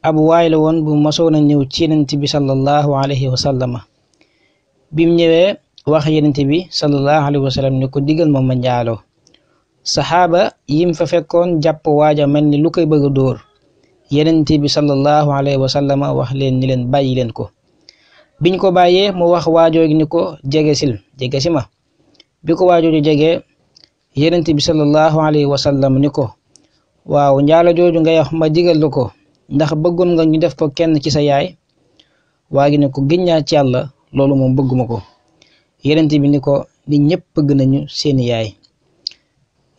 ab waay la woon bu mosoon a ñëw ci Yonent bi sallallahu alayhi wa sallam bim ñëwee wax Yonent bi sallallahu alayhi wa sallam ne ko digal ma njaaloo saxaaba yim fa fekkoon jàpp waaja mel ni lu koy bëgg a dóor Yonent bi sallallahu alayhi wa sallam wax leen ni leen bàyyi leen ko biñ ko bàyyee mu wax waajoo ni ko jege si ma bi ko waajooju jegee Yonent bi sallallahu alayhi wa sallam ni ko waaw njaalo jooju ngay wax ma digal la ko ndax bëggoon nga ñu def ko kenn ci sa yaay waa gi ne ko giñ naa ci Yàlla loolu moom bëgguma ko Yonent bi ni ko nit ñëpp bëgg nañu seeni yaay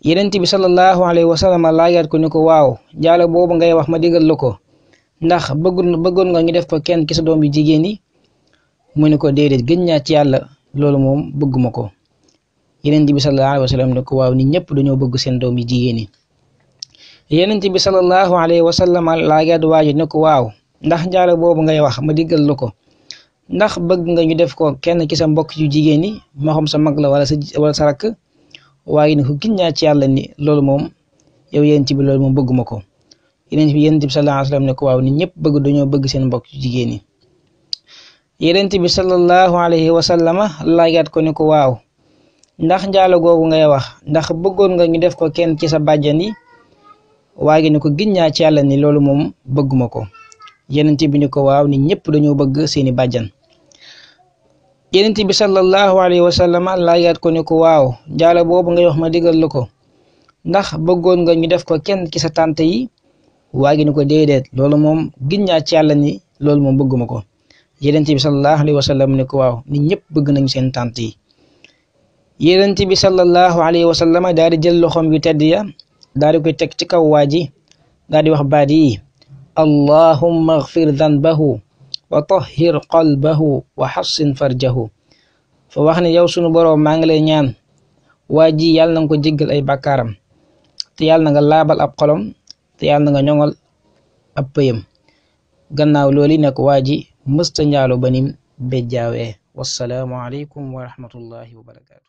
Yonent bi sallallahu alayhi wa sallam laajaat ko ni ko waaw njaalo boobu ngay wax ma digal la ko ndax bëggoon nga ñu def ko kenn ci sa doom bi jigéen yi mu ni ko déedéet giñ naa ci Yàlla loolu moom bëgguma ko Yonent bi sallallahu alayhi wa sallam ni ko waaw nit ñëpp dañoo bëgg seen doom yi jigéen yi Yonent bi sallallahu alayhi wa sallam laajaat waaji ne ko waaw ndax njaalo boobu ngay wax ma digal la ko ndax bëgg nga ñu def ko kenn ci sa mbokk yu jigéen yi moo xam sa mag la wala sa rakk waaye ne ko giñ naa ci Yàlla ni loolu moom yow Yonent bi loolu moom bëgguma ko Yonent bi sallallahu alayhi wa sallam ne ko waaw nit ñëpp dañoo bëgg seen mbokk yu jigéen yi Yonent bi sallallahu alayhi wa sallam laajaat ko ne ko waaw ndax njaalo googu ngay wax ndax bëggoon nga ñu def ko kenn ci sa bàjjan yi waaye ne ko giñ naa ci Yàlla ni loolu moom bëgguma ko Yonent bi ni ko waaw nit ñëpp dañoo bëgg seeni bàjjan Yonent bi sallallahu alayhi wa sallam laajaat ko ne ko waaw njaalo boobu ngay wax ma digal la ko ndax bëggoon nga ñu def ko kenn ci sa tante yi waaye ne ko déedéet loolu moom giñ naa ci Yàlla ni loolu moom bëgguma ko Yonent bi sallallahu alayhi wa sallam ne ko waaw nit ñëpp bëgg nañu seen tante yi Yonent bi sallallahu alayhi wa sallam daal di jël loxoom yu tedd ya daal di koy teg ci kaw Wadjii daal di wax baat yi allahumma ighfir dhanbahu wa tahhir qalbahu wa hassin farjahu fa wax ne yow sunu boroom maa ngi lay ñaan Wadjii yàlla na nga ko jéggal ay bàkkaaram te yàlla na nga laabal ab xolom te yàlla na nga ñoŋal ab pëyam gannaaw loolu nag Wadjii mësta njaalo ba nim bejjaawee wassalaamu alaykum wa rahmatullahi wa barakaatu